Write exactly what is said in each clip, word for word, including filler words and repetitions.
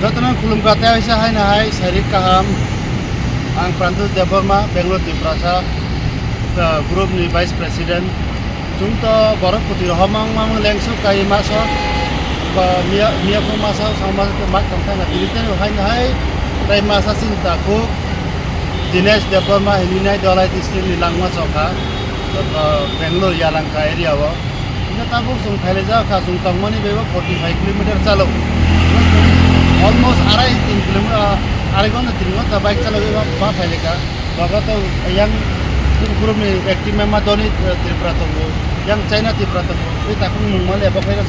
Jotono khulumkha tei waisa haino hai sairik kaham. Ang Prantosh Debbarma, Bangalore Tiprasa, uh, group ni Vice President. Chwng to borok kwtwi rohorma wngma wng lengsuk kai maso, ba miya, miya phung masa, sang masa tei mak tong thangkha. Tini tei haino hai tei masa chini takhuk Dinesh Debbarma hinwi nai Dhalai district ni langma chokha, uh, Bangalore Yelahanka area o. Hingke tabuk chwng phailai jak kha, chwng tongmani bebo forty five kilometer chalo. Almost arai tin kilometer, arai ghonta tin ghonta bike chalogwi ba, ba phailai kha. Baga to yang group ni active member Doni, eh, Tripura tongo, yang China Tripura tongo. Tei takhuk mung mali abo khaina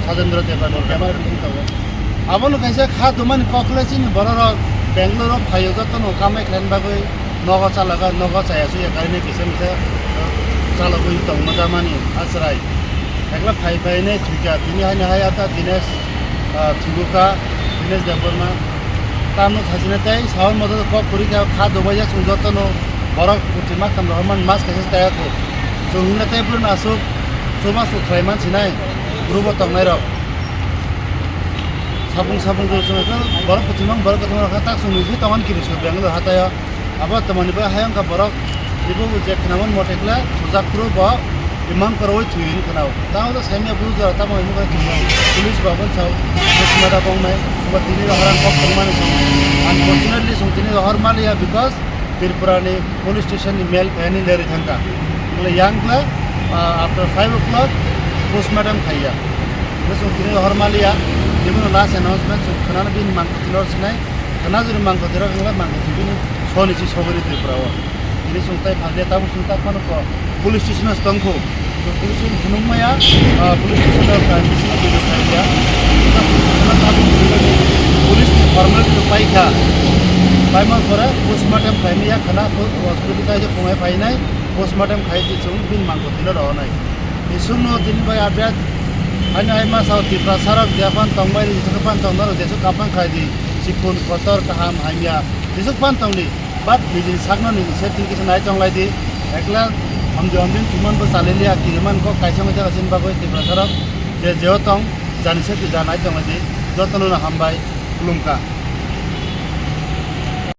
Sajendra Debbarma camera bising tongo. Abono kaisa kha dumani kokle chini bororok Bangalore o phaio jotono kamai khlaina bagwi. Nogo chalaga, nogo chaya suya kainwi kisa misa chalogwi tongma jamani achrai. Ekla phai phai nai thwikha, tini haino hai ata Dinesh, ah, thwikha, Dinesh Debbarma. Tamo thachina tei sawan moto kok kwrwi kha, kha dubaijak chwng jotono borok kwthwi maktham rohormani mas kaisa tayakho. Chwng hwnna tei bwrwino aswk chubachu khlai man sinai, group o tongnairok. Sabung sabung jora chwng ekla borok kwthwi mang, borok kwthwi mang rok kha, tak chwng nui tongan kiri su Bangalore hataio. Abo tamoni bai hayung ka borok ibo je khnaman motekla khujak phuru bo imang koroi thwi hin khnao. Tamo do saimya bujak tamo imang koroi thwi police ba bon sao. Bismada bong nai bo tini rohorang kok tongmani song. Unfortunately song tini rohor maliya because Tripura ni police station ni mail phani leri thangka. Bole yang kla, ah, after five o'clock postmortem khaiya. Bole song tini rohor maliya. Ibo last announcement song khnana bin mang kotilo sinai. Khana juri mangkotwi rok wngkha mangkotwi bini soni si sogwi Tripura o. Bini chwng tai phalya tabuk chwng tak phano ko police station o tongkho. So police station phunuk maya, ah, police station o crime bisingo video khailiya. Khana tabuk police ni formality rok paikha. Paima pore postmortem khaimaya khana hospital tai je phungai phainai postmortem khai je chwng bini mangkotwi no rohornai. Isukno tini bai update. Haino hai masa o Tiprasa rok jephang tongbai ri, jesuk phang tongna rok jesuk kaphang khai di. Chikon kotor kaham hamya jesuk phang tong di. But nijini sakno niji setting kisa nai tong lai di. Ekla hamdi hamdi thuman bo chaliliya kiriman kok kaisa wngwi jaga chini bagwi Tiprasa rok je jeo tong jani setting ja nai tong lai di. Jotono no hambai khulumkha.